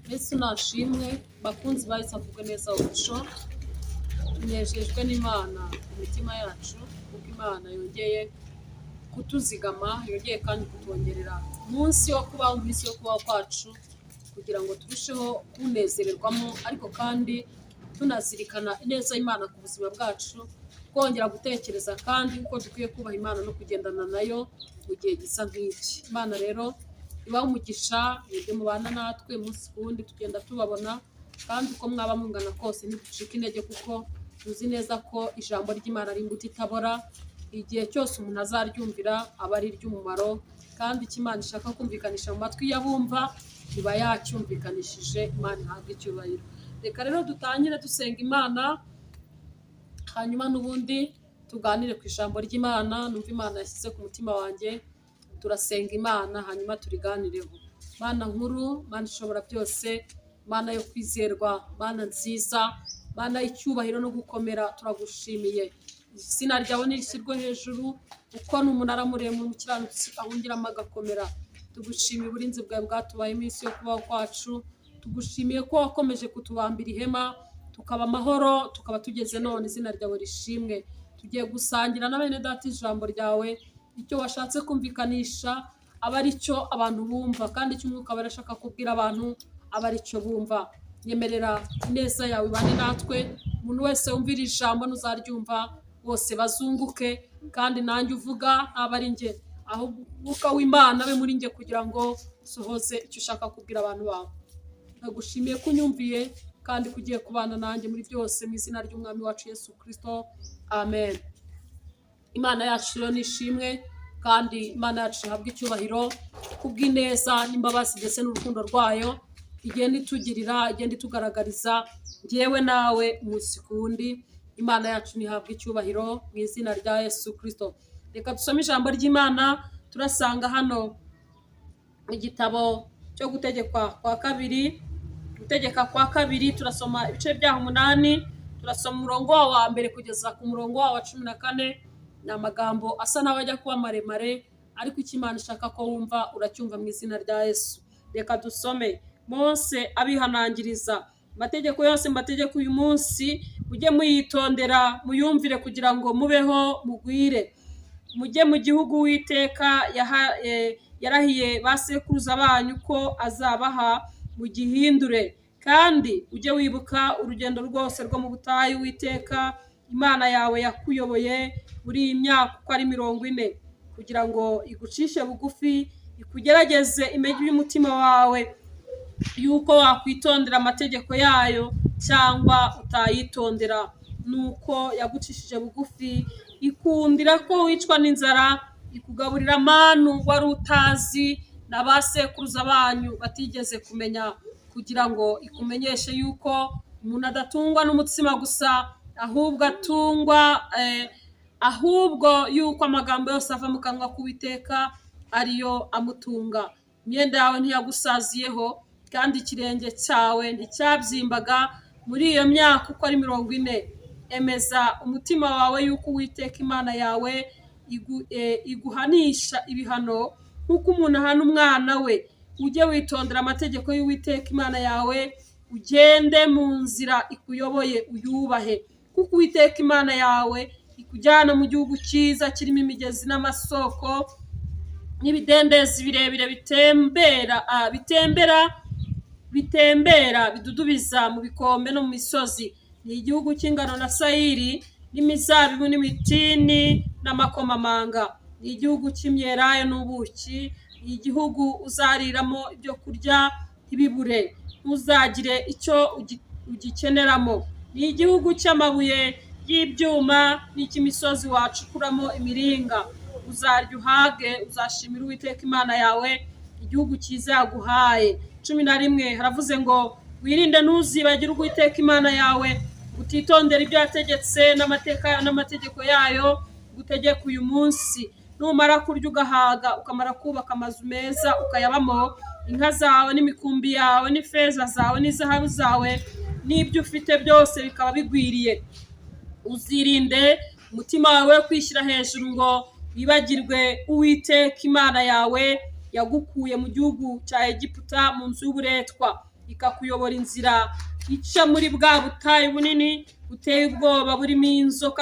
Yesu nashimwe. Bakunzi ba Yesu avugwe neza official, tunejejwe n'Imana mu mitima yacu kuko Imana yongeye kutuzigama, yongeye kandi kutwongerera umunsi wo kubaho, iminsi yo kubaho kwacu, kugira ngo turusheho kunezererwamo, ariko kandi tunazirikana ineza y'Imana ku buzima bwacu, twongera gutekereza kandi uko dukwiye kubaha Imana no kugendana nayo mu gihe gisa nk'iki. Imana rero ibahe umugisha mwebwe mubana natwe umunsi ku wundi, tugenda tubabona, kandi uko mwaba mungana kose ntiducika intege, kuko tuzi neza ko ijambo ry'Imana ari imbuto itabora. Igihe cyose umuntu azaryumvira aba ari iry'umumaro, kandi icyo Imana ishaka kumvikanisha mu matwi y'abumva iba yacyumvikanishije. Imana ihabwa icyubahiro. Reka rero dutangire dusenga Imana, hanyuma n'ubundi tuganire ku ijambo ry'Imana numva Imana yashyize ku mutima wanjye. Turasenga Imana, hanyuma turiganireho. Mana nkuru, Mana ishobora byose, Mana yo kwizerwa, Mana nziza, Mana y'icyubahiro no gukomera, turagushimiye. Izina ryawe nirishyirwe hejuru, kuko ni umunara muremure umukiranutsi ahungiramo agakomera. Tugushimiye uburinzi bwawe bwatubaye iminsi yo kubaho kwacu. Tugushimiye ko wakomeje kutubambira ihema, tukaba amahoro, tukaba tugeze none. Izina ryawe rishimwe. Tugiye gusangira na bene data ijambo ryawe. Icyo washatse kumvikanisha aba ari cyo abantu bumva, kandi icyo Umwuka aba ashaka kubwira abantu aba ari cyo bumva. Nyemerera ineza yawe ibane natwe. Umuntu wese wumvira ijambo n'uzaryumva bose bazunguke, kandi nanjye uvuga ntaba ari njye, ahubwo Umwuka w'Imana abe muri njye kugira ngo usohoze icyo ushaka kubwira abantu bawe. Nagushimiye ko unyumviye kandi ko ugiye kubana nanjye muri byose, mu izina ry'Umwami wacu Yesu Kirisito, amen. Imana yacu rero ni ishimwe, kandi Imana yacu ihabwe icyubahiro kubw'ineza n'imbabazi ndetse n'urukundo rwayo igenda itugirira, igenda itugaragariza njyewe nawe umunsi ku wundi. Imana yacu ntihabwe icyubahiro mu izina rya Yesu Kirisito. Reka dusome ijambo ry'Imana. Turasanga hano mu gitabo cyo Gutegekwa kwa Kabiri, Gutegeka kwa Kabiri, turasoma ibice byaho 8, turasoma umurongo wawo wa mbere kugeza ku murongo wawo wa 14. Ni amagambo asa n'aho ajya kuba maremare, ariko icyo Imana ishaka ko wumva uracyumva mu izina rya Yesu. Reka dusome. Mose abihanangiriza: "Amategeko yose mbategeka uyu munsi mujye muyitondera, muyumvire, kugira ngo mubeho mugwire, mujye mu gihugu Uwiteka yarahiye ba sekuruza banyu ko azabaha, mugihindure. Kandi ujye wibuka urugendo rwose rwo mu butayu Uwiteka Imana yawe yakuyoboye muri iyi myaka uko ari 40, kugira ngo igucishe bugufi, ikugerageze, imenye iby'umutima wawe, yuko wakwitondera amategeko yayo cyangwa utayitondera. Nuko yagucishije bugufi, ikundira ko wicwa n'inzara, ikugaburira manu wari utazi na ba sekuruza banyu batigeze kumenya, kugira ngo ikumenyeshe yuko umuntu adatungwa n'umutsima gusa, ahubwo atungwa ahubwo yuko amagambo yose ava mu kanwa k'Uwiteka ariyo amutunga. Imyenda yawe ntiyagusaziyeho, kandi ikirenge cyawe nticyabyimbaga muri iyo myaka uko ari 40. Emeza umutima wawe yuko Uwiteka Imana yawe iguhanisha ibihano nk'uko umuntu ahana umwana we. Ujye witondera amategeko y'Uwiteka Imana yawe, ugende mu nzira ikuyoboye, uyubahe, kuko Uwiteka Imana yawe ikujyana mu gihugu cyiza kirimo imigezi n'amasoko n'ibidendezi birebire bitembera bidudubiza mu bikombe no mu misozi. Ni igihugu cy'ingano na sayiri n'imizabibu n'imitini n'amakomamanga. Ni igihugu cy'imyelayo n'ubuki. Ni igihugu uzariramo ibyo kurya ntibibure, ntuzagire icyo ugikeneramo. Ni igihugu cy'amabuye y'ibyuma n'icy'imisozi wacukuramo imiringa. Uzarya uhage, uzashimira Uwiteka Imana yawe igihugu cyiza yaguhaye." 11 haravuze ngo: "Wirinde ntuzibagire Uwiteka Imana yawe, utitondera ibyo yategetse n'amateka n'amategeko yayo gutegeka uyu munsi. Numara kurya ugahaga, ukamara kubaka amazu meza ukayabamo, inka zawe n'imikumbi yawe n'ifeza zawe n'izahabu zawe n'ibyo ufite byose bikaba bigwiriye, uzirinde umutima wawe we kwishyira hejuru ngo wibagirwe Uwiteka Imana yawe yagukuye mu gihugu cya Egiputa, mu nzu y'uburetwa." Ikakuyobora inzira ica muri bwa butayu bunini buteye ubwoba, burimo inzoka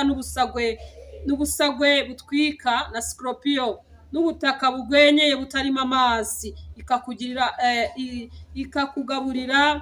n'ubusagwe butwika na sikoropiyo, n'ubutaka bugwenyeye butarimo amazi. Ikakugirira ikakugaburira,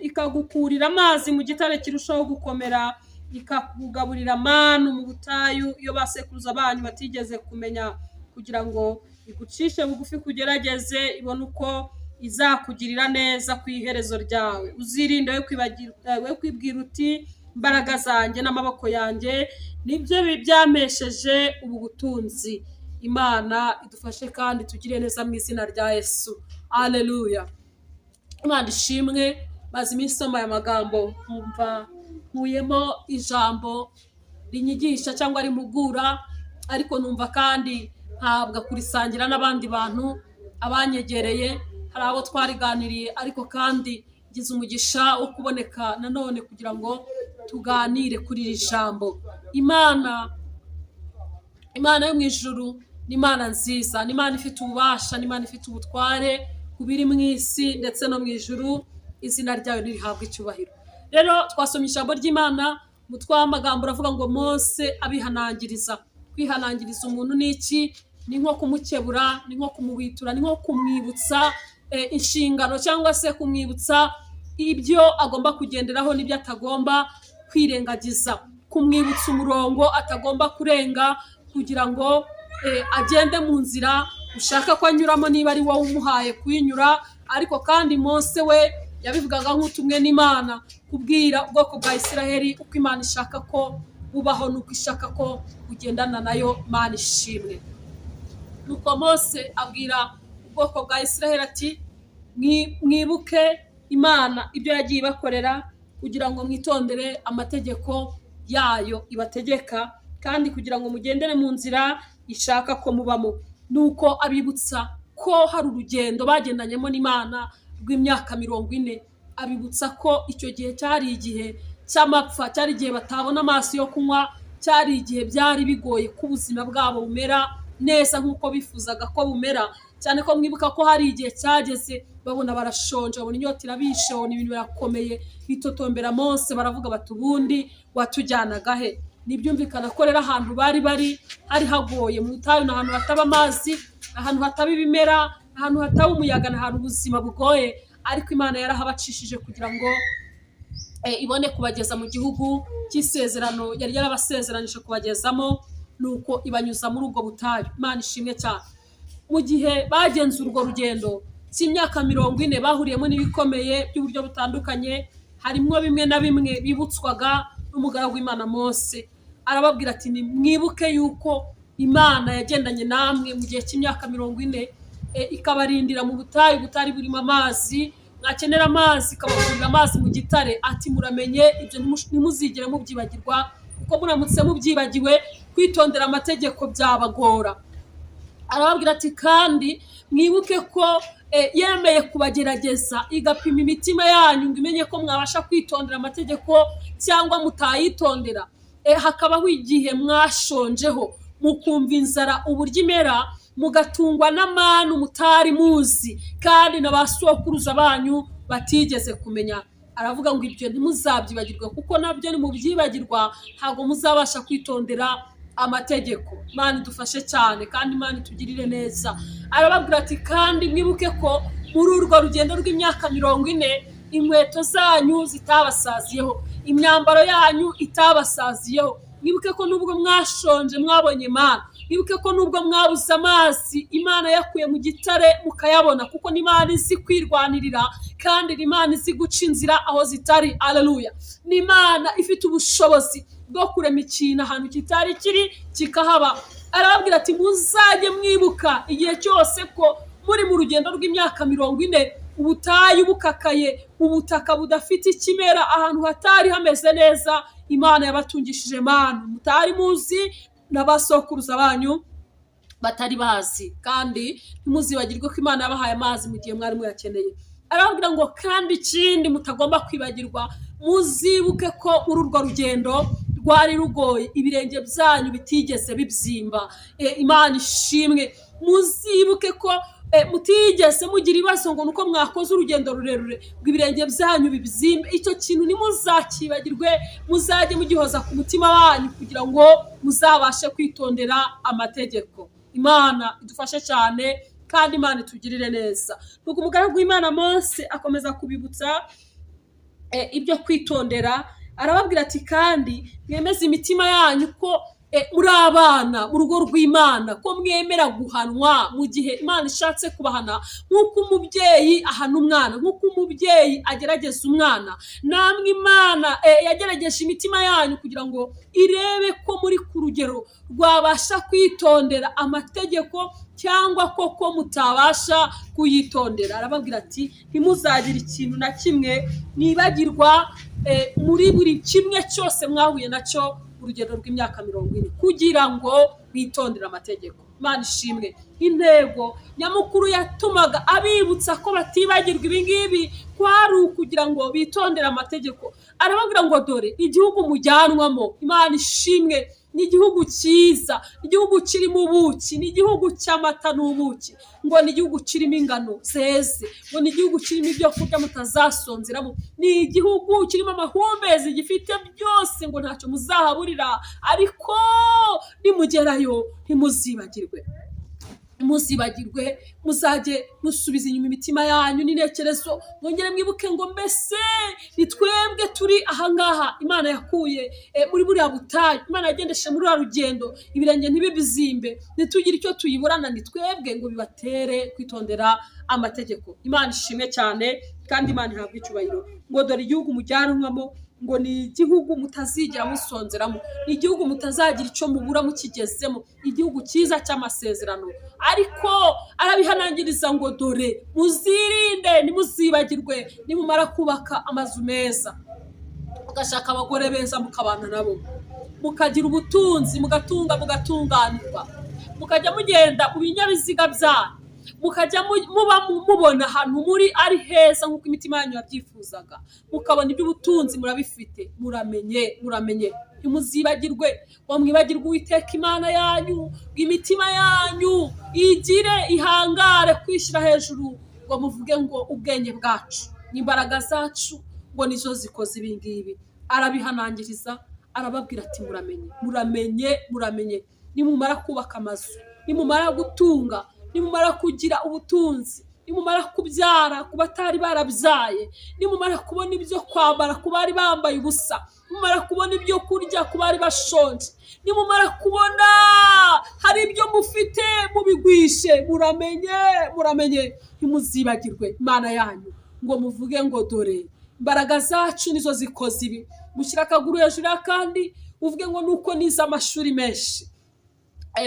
ikagukurira amazi mu gitare kirushaho gukomera, ikakugaburira manu mu butayu iyo ba sekuruza banyu batigeze kumenya, kugira ngo igucishe bugufi, kugerageze, ibone uko izakugirira neza ku iherezo ryawe. Uzirinde we kwibwira uti: "Imbaraga zanjye n'amaboko yanjye nibyo byampesheje ubu butunzi." Imana idufashe kandi tugire neza mu izina rya Yesu. Aleluya, Imana ishimwe. Maze iminsi isoma aya magambo, nkumva nkuyemo ijambo rinyigisha cyangwa rimpugura, ariko numva kandi ntabwo kurisangira n'abandi bantu abanyegereye. Hari abo twariganiriye, ariko kandi ngize umugisha wo kuboneka nanone kugira ngo tuganire kuri iri jambo. Imana yo mu ijuru ni Imana nziza, ni Imana ifite ububasha, ni Imana ifite ubutware ku biri mu isi ndetse no mu ijuru. Izina ryayo ntirihabwe icyubahiro. Rero twasomye ijambo ry'Imana, umutwe w'amagambo uravuga ngo "Mose abihanangiriza". Kwihanangiriza umuntu ni iki? Ni nko kumukebura, ni nko kumuhwitura, ni nko kumwibutsa inshingano cyangwa se kumwibutsa ibyo agomba kugenderaho n'ibyo atagomba kwirengagiza, kumwibutsa umurongo atagomba kurenga kugira ngo agende mu nzira ushaka ko anyuramo, niba ari wowe umuhaye kuyinyura. Ariko kandi Mose we yabivugaga nk'utumwe n'Imana kubwira ubwoko bwa Isiraheli uko Imana ishaka ko bubaho n'uko ishaka ko bugendana nayo. Imana ishimwe. Nuko Mose abwira ubwoko bwa Isiraheli ati: "Mwibuke Imana ibyo yagiye ibakorera, kugira ngo mwitondere amategeko yayo ibategeka, kandi kugira ngo mugendere mu nzira ishaka ko mubamo." Nuko abibutsa ko hari urugendo bagendanyemo n'Imana rw'imyaka 40. Abibutsa ko icyo gihe cyari igihe cy'amapfa, cyari igihe batabona amazi yo kunywa, cyari igihe byari bigoye ko ubuzima bwabo bumera neza nk'uko bifuzaga ko bumera, cyane ko mwibuka ko hari igihe cyageze babona barashonje, babona inyota irabishe, babona ibintu birakomeye, bitotombera Mose, baravuga bati: "Ubundi watujyanaga he?" Ntibyumvikana ko rero ahantu bari bari hari hagoye mu butayu, ni ahantu hataba amazi, ahantu hataba ibimera, ahantu hataba umuyaga, ni ahantu ubuzima bugoye. Ariko Imana yarahabacishije kugira ngo ibone kubageza mu gihugu cy'isezerano yari yarabasezeranije kubagezamo, nuko ibanyuza muri ubwo butayu. Imana ishimwe cyane. Mu gihe bagenze urwo rugendo cy'imyaka 40, bahuriyemo n'ibikomeye by'uburyo butandukanye, harimo bimwe na bimwe bibutswaga n'umugaragu w'Imana Mose. Arababwira ati: "Mwibuke yuko Imana yagendanye namwe mu gihe cy'imyaka 40, ikabarindira mu butayu butari burimo amazi, mwakenera amazi ikabakurira amazi mu gitare." Ati: "Muramenye ibyo ntimuzigere mubyibagirwa, kuko muramutse mubyibagiwe kwitondera amategeko byabagora." Arababwira ati: "Kandi mwibuke ko yemeye kubagerageza, igapima imitima yanyu ngo imenye ko mwabasha kwitondera amategeko cyangwa mutayitondera. Hakabaho igihe mwashonjeho, mukumva inzara uburyo imera, mugatungwa n'amanu mutari muzi kandi na ba sokuruza banyu batigeze kumenya." Aravuga ngo: "Ibyo ntimuzabyibagirwe, kuko nabyo nimubyibagirwa ntabwo muzabasha kwitondera amategeko." Imana idufashe cyane kandi Imana itugirire neza. Arababwira ati: "Kandi mwibuke ko muri urwo rugendo rw'imyaka 40 inkweto zanyu zitabasaziyeho, imyambaro yanyu itabasaziyeho. Mwibuke ko nubwo mwashonje mwabonye Imana. Mwibuke ko nubwo mwabuze amazi, Imana yakuye mu gitare mukayabona, kuko ni Imana izi kwirwanirira kandi ni Imana izi guca inzira aho zitari." Aleluya! Ni Imana ifite ubushobozi bwo kurema ikintu ahantu kitari kiri kikahaba. Arababwira ati: "Muzajye mwibuka igihe cyose ko muri mu rugendo rw'imyaka 40, ubutayu bukakaye, ubutaka budafite ikimera, ahantu hatari hameze neza, Imana yabatungishije manu mutari muzi n'abasokuruza banyu batari bazi. Kandi ntimuzibagirwe ko Imana yabahaye amazi mu gihe mwari muyakeneye." Arababwira ngo: "Kandi ikindi mutagomba kwibagirwa, muzibuke ko muri urwo rugendo rwari rugoye ibirenge byanyu bitigeze bibyimba." Imana ishimwe. Muzibuke ko Mutigeze mugira ibibazo ngo nuko mwakoze urugendo rurerure ngo ibirenge byanyu bibyimbe. Icyo kintu ntimuzakibagirwe, muzajye mugihoza ku mutima wanyu kugira ngo muzabashe kwitondera amategeko. Imana idufashe cyane kandi Imana itugirire neza. Nuko umugaragu w'Imana Mose akomeza kubibutsa ibyo kwitondera, arababwira ati kandi mwemeze imitima yanyu ko muri abana mu rugo rw'Imana, ko mwemera guhanwa mu gihe Imana ishatse kubahana, nk'uko umubyeyi ahana umwana, nk'uko umubyeyi agerageza umwana. Namwe Imana yagerageje imitima yanyu kugira ngo irebe ko muri ku rugero rwabasha kwitondera amategeko cyangwa koko mutabasha kuyitondera. Arababwira ati ntimuzagire ikintu na kimwe mwibagirwa muri buri kimwe cyose mwahuye nacyo urugendo rw'imyaka 40, kugira ngo bitondere amategeko. Imana ishimwe. Intego nyamukuru yatumaga abibutsa ko batibagirwa ibi ngibi kwari ukugira ngo bitondere amategeko. Arababwira ngo dore igihugu mujyanwamo, Imana ishimwe, ni igihugu cyiza, igihugu kirimo ubuki, ni igihugu cy'amata n'ubuki, ngo ni igihugu kirimo ingano zeze, ngo ni igihugu kirimo ibyo kurya mutazasonzeramo, ni igihugu kirimo amahumbezi, gifite byose, ngo ntacyo muzahaburira. Ariko nimugerayo ntimuzibagirwe, ntimuzibagirwe, muzajye musubiza inyuma imitima yanyu n'intekerezo, mwongere mwibuke ngo mbese ni twebwe turi ahangaha Imana yakuye muri buriya butayu, Imana yagendeshe muri ruriya rugendo, ibirenge ntibibyimbe, ntitugire icyo tuyiburana, ni twebwe, ngo bibatere kwitondera amategeko. Imana ishimwe cyane kandi Imana ihabwe icyubahiro. Ngo dore igihugu mujyanwamo, ngo ni igihugu mutazigera musonzeramo, ni igihugu mutazagira icyo mubura mukigezemo, igihugu cyiza cy'amasezerano. Ariko arabihanangiriza ngo dore muzirinde, ntimuzibagirwe, nimumara kubaka amazu meza, mugashaka abagore beza mukabana nabo, mukagira ubutunzi, mugatunga, mugatunganirwa, mukajya mugenda mu binyabiziga byanyu, mukajya muba mubona ahantu muri ari heza nk'uko imitima yanyu yabyifuzaga, mukabona iby'ubutunzi murabifite, muramenye, muramenye, ntimuzibagirwe ngo mwibagirwe Uwiteka Imana yanyu, ngo imitima yanyu igire ihangare kwishyira hejuru, ngo muvuge ngo ubwenge bwacu n'imbaraga zacu ngo nizo zikoze ibi ngibi. Arabihanangiriza, arababwira ati muramenye, muramenye, muramenye, nimumara kubaka amazu, nimumara gutunga, nimumara kugira ubutunzi, nimumara kubyara ku batari barabyaye, nimumara kubona ibyo kwambara ku bari bambaye ubusa, nimumara kubona ibyo kurya ku bari bashonje, nimumara kubona hari ibyo mufite mubigwishe, muramenye, muramenye, ntimuzibagirwe Imana yanyu, ngo muvuge ngo dore imbaraga zacu nizo zikoze ibi. Mushyire akaguru hejuru y'akandi, uvuge ngo nuko nize amashuri menshi,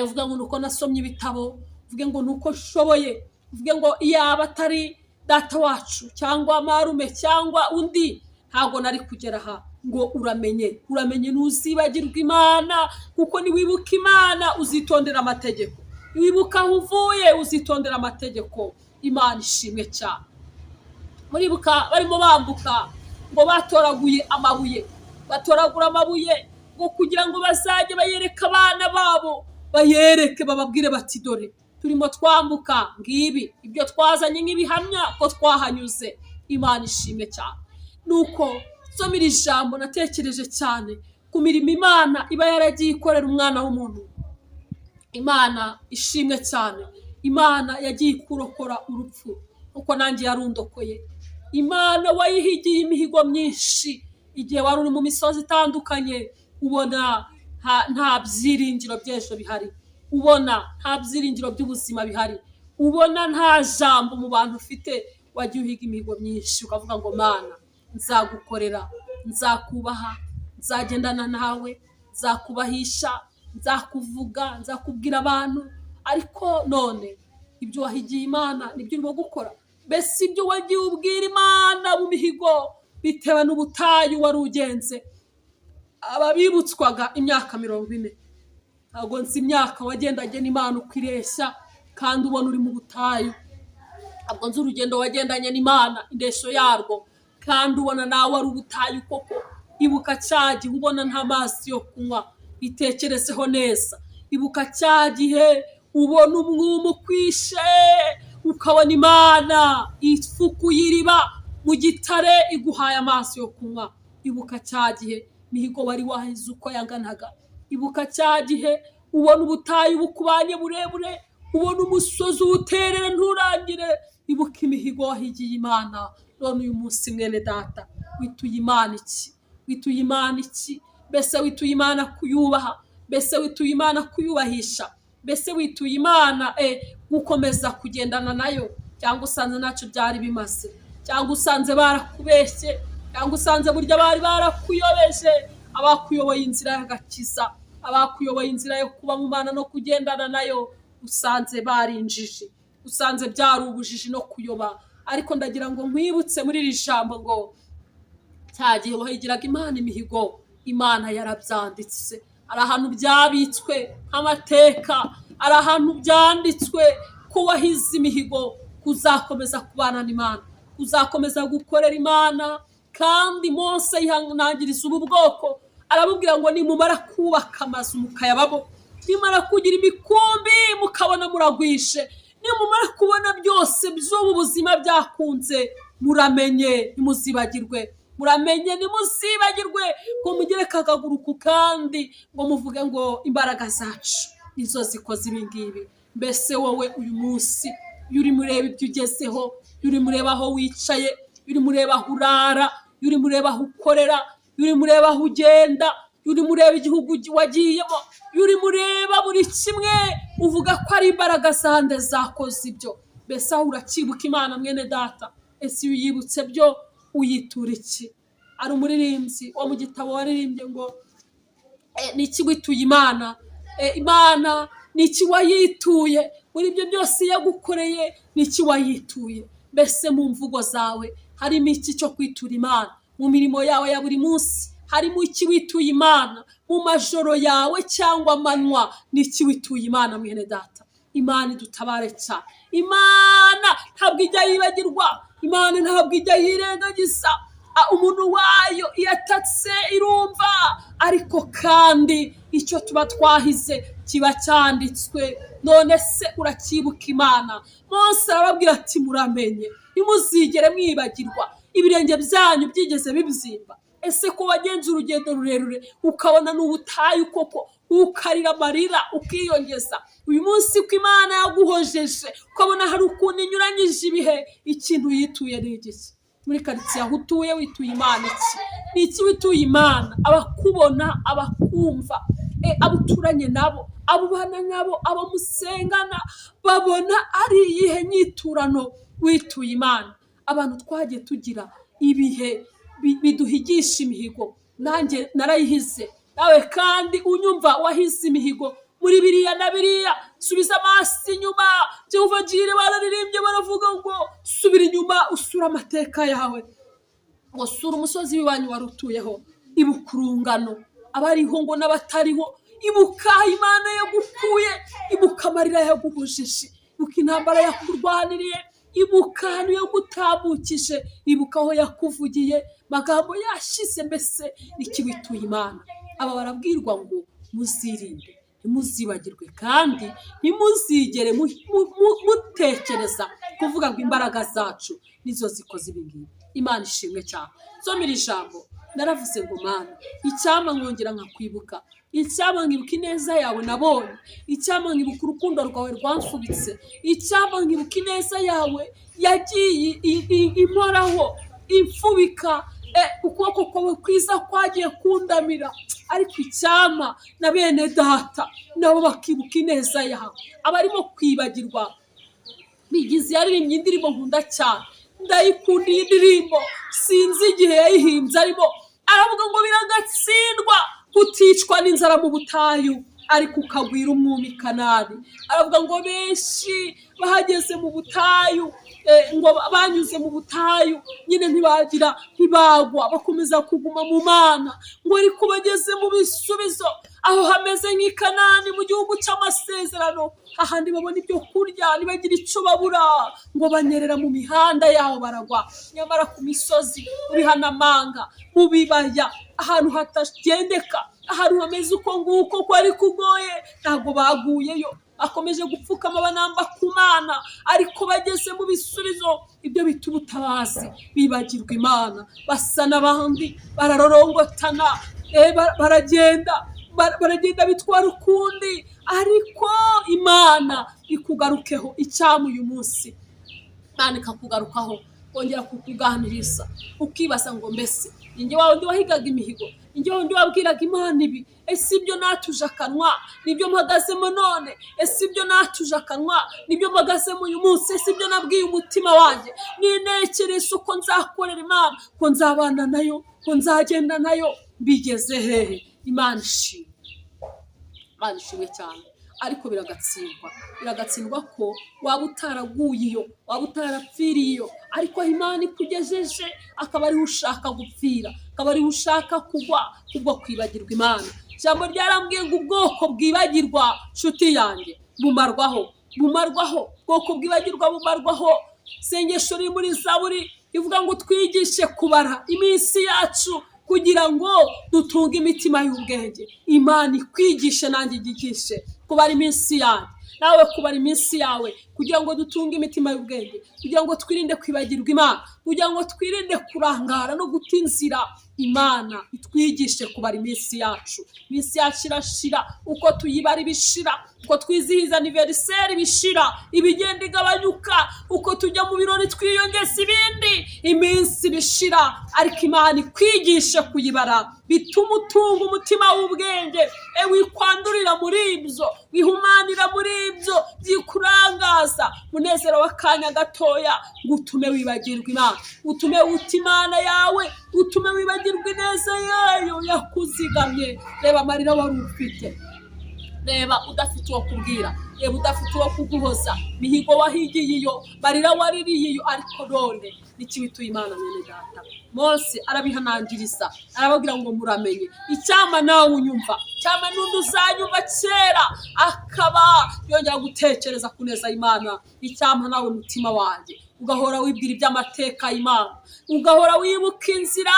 uvuge ngo nuko nasomye ibitabo, uvuge ngo nuko nshoboye, uvuge ngo iyaba atari data wacu cyangwa marume cyangwa undi ntabwo nari kugera aha. Ngo uramenye, uramenye, ntuzibagirwe Imana, kuko niwibuka Imana uzitondera amategeko, niwibuka aho uvuye uzitondera amategeko. Imana ishimwe cyane. Muribuka barimo bambuka, ngo batoraguye amabuye, batoragura amabuye ngo kugira ngo bazajye bayereka abana babo, bayereke bababwire bati dore turimo twambuka, ngibi ibyo twazanye nk'ibihamya ko twahanyuze. Imana ishimwe cyane. Nuko nsoma iri jambo natekereje cyane ku mirimo Imana iba yaragiye ikorera umwana w'umuntu. Imana ishimwe cyane. Imana yagiye ikurokora urupfu kuko nanjye yarundokoye. Imana wayihigiye imihigo myinshi igihe wari uri mu misozi itandukanye, ubona nta byiringiro by'ejo bihari, ubona nta byiringiro by'ubuzima bihari, ubona nta jambo mu bantu ufite, wagiye uhiga imihigo myinshi ukavuga ngo Mana nzagukorera, nzakubaha, nzagendana nawe, nzakubahisha, nzakuvuga, nzakubwira abantu. Ariko none ibyo wahigiye Imana nibyo urimo gukora? Mbese ibyo wagiye ubwira Imana mu mihigo bitewe n'ubutayu wari ugenze, ababibutswaga imyaka 40, ntabwo nzi imyaka wagendanye n'Imana uko ireshya kandi ubona uri mu butayu, ntabwo nzi urugendo wagendanye n'Imana indeshyo yarwo kandi ubona nawe ari ubutayu koko. Ibuka cya gihe ubona nta mazi yo kunywa, bitekerezeho neza. Ibuka cya gihe ubona umwuma ukwishe, Ukabona Imana ifukuye iriba mu gitare, iguhaye amazi yo kunywa. Ibuka cya gihe mihigo wari wahize uko yanganaga. Ibuka cya gihe ubona ubutayu bukubanye burebure, ubona umusozi uwuterera nturangire. Ibuka imihigo wahigiye Imana. None uyu munsi, mwene data, wituye Imana iki? Wituye Imana iki? Mbese wituye Imana kuyubaha? Mbese wituye Imana kuyubahisha? Mbese wituye Imana gukomeza kugendana nayo, cyangwa usanze ntacyo byari bimaze, cyangwa usanze barakubeshye, cyangwa usanze burya bari barakuyobeje? Abakuyoboye inzira y'agakiza, abakuyoboye inzira yo kuba mu Mana no kugendana nayo, usanze barinjije, usanze byari ubujiji no kuyoba. Ariko ndagira ngo nkwibutse muri iri jambo ngo cya gihe wahigiraga Imana imihigo, Imana yarabyanditse. Hari ahantu byabitswe nk'amateka, hari ahantu byanditswe ko wahize imihigo kuzakomeza kubana n'Imana, kuzakomeza gukorera Imana. Kandi Mose yihanangiriza ubu bwoko, arabubwira ngo nimumara kubaka amazu mukayabamo, nimara kugira imikumbi mukabona muragwishe, nimumara kubona byose by'ubu buzima byakunze, muramenye ntimuzibagirwe, muramenye ntimuzibagirwe ngo mugereke akaguru ku kandi, ngo muvuge ngo imbaraga zacu nizo zikoze ibi ngibi. Mbese wowe uyu munsi, iyo urimo ureba ibyo ugezeho, iyo urimo ureba aho wicaye, iyo urimo ureba aho urara, iyo urimo ureba aho ukorera, iyo urimo ureba aho ugenda, iyo urimo ureba igihugu wagiyemo, iyo urimo ureba buri kimwe, uvuga ko ari imbaraga zande zakoze ibyo? Mbese aho uracyibuka Imana, mwene data? Ese iyo uyibutse byo uyitura iki? Hari umuririmbyi wo mu gitabo waririmbye ngo ni iki wituye Imana? Imana ni iki wayituye muri ibyo byose yagukoreye? Ni iki wayituye? Mbese mu mvugo zawe harimo iki cyo kwitura Imana? Mu mirimo yawe ya buri munsi harimo iki wituye Imana? Mu majoro yawe cyangwa amanywa, ni iki wituye Imana, mwene data? Imana idutabare cyane. Imana ntabwo ijya yibagirwa, Imana ntabwo ijya yirengagiza umuntu wayo. Iyo atatse irumva, ariko kandi icyo tuba twahize kiba cyanditswe. None se uracyibuka Imana? Mose arababwira ati muramenye ntimuzigere mwibagirwa. Ibirenge byanyu byigeze bibyimba? Ese ko wagenze urugendo rurerure, ukabona ni ubutayu koko, ukarira amarira ukiyongeza, uyu munsi ko Imana yaguhojeje, ukabona hari ukuntu inyuranyije ibihe, ikintu yituye ni igiki? Muri karitsiye aho utuye wituye Imana iki? Ni iki wituye Imana? Abakubona, abakumva, abo uturanye nabo, abo ubana nabo, abo musengana, babona ari iyihe nyiturano wituye Imana? Abantu twagiye tugira ibihe biduhigisha imihigo. Nanjye narayihize, nawe kandi unyumva wahize imihigo muri biriya na biriya. Subiza amaso inyuma. Jehova Jireh bararirimbye, baravuga ngo subira inyuma usure amateka yawe, ngo sura umusozi w'iwanyu wari utuyeho, ibuka urungano, abariho ngo n'abatariho. Ibuka Imana yagukuye, ibuka amarira yaguhujije, ibuka intambara yakurwaniriye, ibuka ahantu yagutambukije, ibuka aho yakuvugiye magambo yashize. Mbese niki wituye Imana? Aba barabwirwa ngo muzirinde, ntimuzibagirwe, kandi ntimuzigere mutekereza kuvuga ngo imbaraga zacu nizo zikoze ibi ngibi. Imana ishimwe cyane. Nsoma iri jambo naravuze ngo Mana, icyampa nkongera nkakwibuka, icyampa nkibuka ineza yawe nabonye, icyampa nkibuka urukundo rwawe rwamfubitse, icyampa nkibuka ineza yawe yagiye imporaho imfubika, ukuboko kwawe kwiza kwagiye kundamira. Ariko icyampa na bene data nabo bakibuka ineza yawe, abarimo kwibagirwa. Bigize yaririmbye indirimbo nkunda cyane, ndayikunda iyi ndirimbo. Sinzi igihe yayihimbye arimo aravuga ngo biragatsindwa kuticwa n'inzara mu butayu, ariko ukagwira umwuma i Kanani. Aravuga ngo benshi bahageze mu butayu, ngo banyuze mu butayu nyine ntibagira, ntibagwa, bakomeza kuguma mu Mana, ngo ariko bageze mu bisubizo, aho hameze nk'i Kanani, mu gihugu cy'amasezerano, ahandi babona ibyo kurya ntibagire icyo babura, ngo banyerera mu mihanda yaho baragwa. Nyamara ku misozi, mu bihanamanga, mu bibaya, ahantu hatagendeka, ahantu hameze uko nguko ko ari kugoye, ntabwo baguyeyo. Bakomeje gupfukama banamba ku Mana, ariko bageze mu bisubizo, ibyo bita ubutabazi, bibagirwa Imana, basa n'abandi, bararorongotana, baragenda, baragenda bitwara ukundi. Ariko Imana ikugarukeho icyama uyu munsi, Imana ikakugarukaho kongera kukuganiriza, ukibaza ngo mbese ninjye wa wundi wahigaga imihigo, ninjye wa wundi wabwiraga Imana ibi? Ese ibyo natuje akanwa nibyo mpagazemo none? Ese ibyo natuje akanwa nibyo mpagazemo uyu munsi? Ese ibyo nabwiye umutima wanjye nintekereza uko nzakorera Imana, ko nzabana nayo, ko nzagenda nayo, mbigeze hehe? Imana ishimwe, Imana ishimwe cyane. Ariko biragatsindwa, biragatsindwa ko waba utaraguye iyo, waba utarapfiriye iyo, ariko aho Imana ikugejeje akaba ariho ushaka gupfira, akaba ariho ushaka kugwa kubwo kwibagirwa Imana. Ijambo ryarambwiye ngo ubwoko bwibagirwa, nshuti yanjye, bumarwaho, bumarwaho. Ubwoko bwibagirwa bumarwaho. Isengesho riri muri Zaburi ivuga ngo twigishe kubara iminsi yacu kugira ngo dutunge imitima y'ubwenge. Imana ikwigishe nanjye igigishe kubara iminsi yanjye, nawe kubara iminsi yawe, kugira ngo dutunge imitima y'ubwenge, kugira ngo twirinde kwibagirwa Imana, kugira ngo twirinde kurangara no guta inzira. Imana itwigishe kubara iminsi yacu. Iminsi yacu irashira, uko tuyibara ibishira, uko twizihiza anniversaire ibishira, ibigenda igabanyuka, uko tujya mu birori twiyongeza ibindi, iminsi ibishira. Ariko Imana ikwigishe kuyibara, bituma utunga umutima w'ubwenge. Wikwandurira muri ibyo, wihumanira muri ibyo byikurangaza, munezero w'akanya gatoya, ngo utume wibagirwa Imana, utume wuta Imana yawe, utume wibagirwa ineza yayo yakuzigamye. Reba amarira wari ufite, reba udafite uwo kubwira, reba udafite uwo kuguhoza, mihigo wahigiye iyo, marira waririye iyo, ariko none n'ikibituye Imana. Mwene data, Mose arabihanangiriza, arababwira ngo muramenye, icyama nawe unyumva, cyama n'undi uzanyumva kera akaba yongera gutekereza ku neza y'Imana, icyampa nawe mutima wanjye ugahora wibwira iby'amateka y'Imana, ugahora wibuka inzira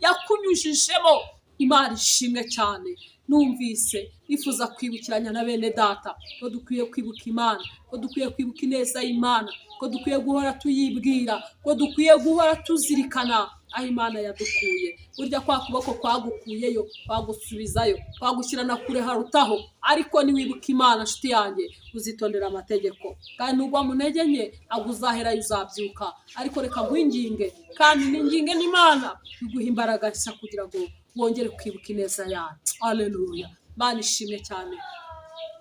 yakunyujijemo. Imana ishimwe cyane. Numvise nifuza kwibukiranya na bene data ko dukwiye kwibuka Imana, ko dukwiye kwibuka ineza y'Imana, ko dukwiye guhora tuyibwira, ko dukwiye guhora tuzirikana aho Imana yadukuye. Burya kwa kuboko kwagukuyeyo kwagusubizayo, kwagushyira na kure harutaho. Ariko niwibuka Imana, nshuti yanjye, uzitondera amategeko, kandi nugwa mu ntege nke ntabwo uzaherayo, uzabyuka. Ariko reka nkwinginge kandi ninginge n'Imana iguha imbaraga nshya kugira ngo wongere kwibuka ineza yayo. Aleluya, Imana ishimwe cyane.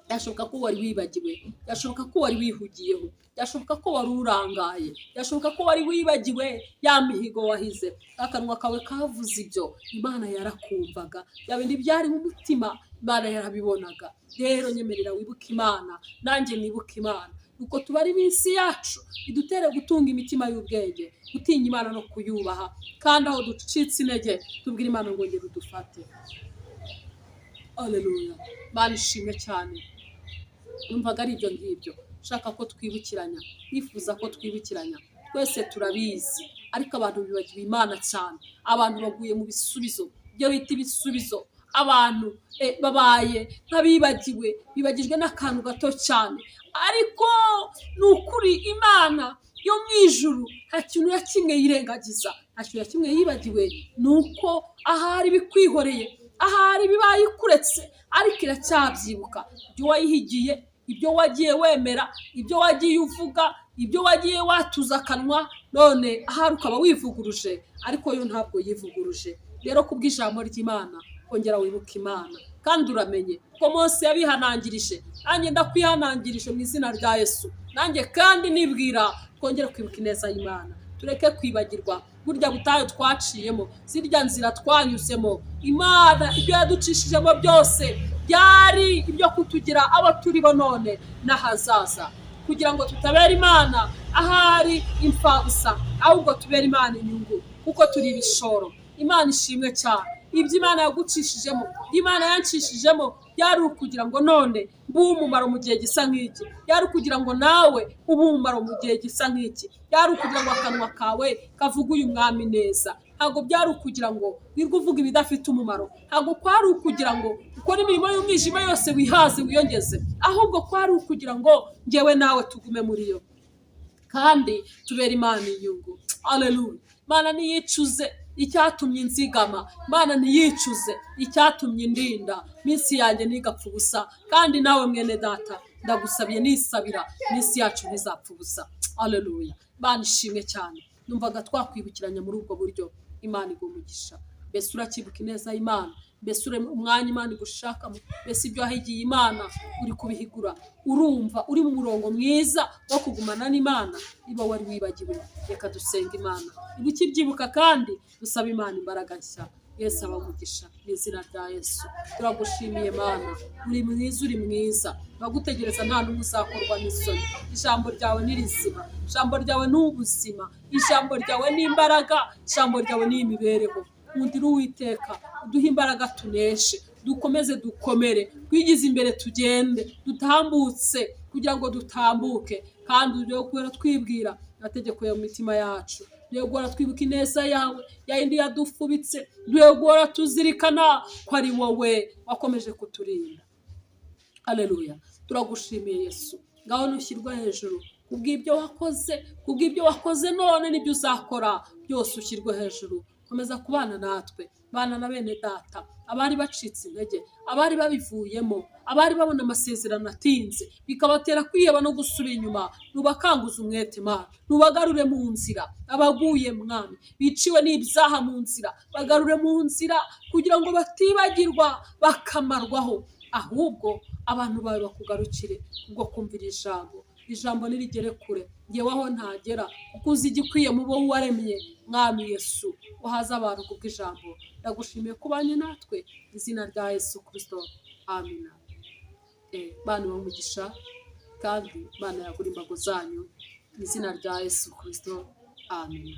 Byashoboka ko wari wibagiwe, byashoboka ko wari wihugiyeho, byashoboka ko wari urangaye, byashoboka ko wari wibagiwe ya mihigo wahize. Akanwa kawe kavuze ibyo, Imana yarakumvaga. Bya bindi byari mu mutima, Imana yarabibonaga. Rero nyemerera wibuke Imana, nanjye nibuke Imana, nuko tubara iminsi yacu, bidutere gutunga imitima y'ubwenge, gutinya Imana no kuyubaha. Kandi aho ducitse intege, tubwire Imana ngo ngera udufate. Aleluya, Imana ishimwe cyane. Numvaga ari ibyo ngibyo nshaka ko twibukiranya, nifuza ko twibukiranya. Twese turabizi, ariko abantu bibagiwe Imana cyane. Abantu baguye mu bisubizo, ibyo bita ibisubizo. Abantu babaye nk'abibagiwe, bibagijwe n'akantu gato cyane. Ariko ni ukuri, Imana yo mu ijuru nta kintu na kimwe yirengagiza, nta kintu na kimwe yibagiwe. Ni uko ahari bikwihoreye, ahari bibaye ikuretse, ariko iracyabyibuka ibyo wayihigiye, ibyo wagiye wemera, ibyo wagiye uvuga, ibyo wagiye watuza akanwa. None ahari ukaba wivuguruje, ariko yo ntabwo yivuguruje. Rero kubw'ijambo ry'Imana, kongera wibuka Imana. Kandi uramenye ko Mose yabihanangirije, nanjye ndakwihanangirije mu izina rya Yesu. Nanjye kandi nibwira twongere kwibuka ineza y'Imana, tureke kwibagirwa burya butayu twaciyemo, zirya nzira twanyuzemo. Imana ibyo yaducishijemo byose byari ibyo kutugira abo turi bo none n'ahazaza, kugira ngo tutabera Imana ahari imfabusa, ahubwo tubera Imana inyungu, kuko turi ibishoro. Imana ishimwe cyane. Ibyo Imana yagucishijemo, ibyo Imana yancishijemo, byari ukugira ngo none mbe umumaro mu gihe gisa nk'iki, byari ukugira ngo nawe ube umumaro mu gihe gisa nk'iki, byari ukugira ngo akanwa kawe kavuge uyu mwami neza. Ntabwo byari ukugira ngo wirwe uvuga ibidafite umumaro, ntabwo kwari ukugira ngo ukore imirimo y'umwijima yose wihaze wiyongeze, ahubwo kwari ukugira ngo ngewe nawe tugume muri yo kandi tubere Imana inyungu. Aleluya! Imana ntiyicuze icyatumye inzigama, Imana ntiyicuze icyatumye indinda, iminsi yanjye ntigapfa ubusa. Kandi nawe mwene data, ndagusabiye nisabira, iminsi yacu ntizapfa ubusa. Aleluya! Imana ishimwe cyane. Numvaga twakwibukiranya muri ubwo buryo. Imana iguha umugisha. Mbese uracyibuka ineza y'Imana? Mbese uri umwanya Imana igushakamo? Mbese ibyo wahigiye Imana uri kubihigura? Urumva uri mu murongo mwiza wo kugumana n'Imana? Niba wari wibagiwe, reka dusenga Imana. Niba ukibyibuka kandi, dusaba Imana imbaraga nshya. Yesu abamugisha mu izina rya Yesu. Turagushimiye Mana, uri mwiza, uri mwiza. Bagutegereza nta n'umwe uzakorwa n'isoni. Ijambo ryawe ni rizima, ijambo ryawe ni ubuzima, ijambo ryawe ni imbaraga, ijambo ryawe ni imibereho. Nkundira Uwiteka uduhe imbaraga, tuneshe, dukomeze, dukomere, twigize imbere, tugende dutambutse kugira ngo dutambuke, kandi ujye guhora twibwira amategeko yo mu mitima yacu. Duhe guhora twibuka ineza yawe yayindi yadufubitse. Duhe guhora tuzirikana ko ari wowe wakomeje kuturinda. Aleluya! Turagushimiye Yesu. Ngaho nushyirwa hejuru kubw'ibyo wakoze, kubw'ibyo wakoze none n'ibyo uzakora byose, ushyirwe hejuru. Komeza kubana natwe, bana na bene data, abari bacitse intege, abari babivuyemo, abari babona amasezerano atinze bikabatera kwiheba no gusubira inyuma. Nubakanguze umwete Mana, nubagarure mu nzira. Abaguye Mwami, biciwe n'ibyaha mu nzira, bagarure mu nzira kugira ngo batibagirwa bakamarwaho, ahubwo abantu bawe bakugarukire kubwo kumvira ijambo. Ijambo nirigere kure, ngewe aho ntagera, kuko uzi igikwiye mu bo waremye. Mwami Yesu, uhaze abantu kubw'ijambo. Ndagushimiye kubanye natwe, izina rya Yesu Kirisito, amina. Bana umugisha kandi Imana yagura imbago zanyu mu izina rya Yesu Kirisito, amina.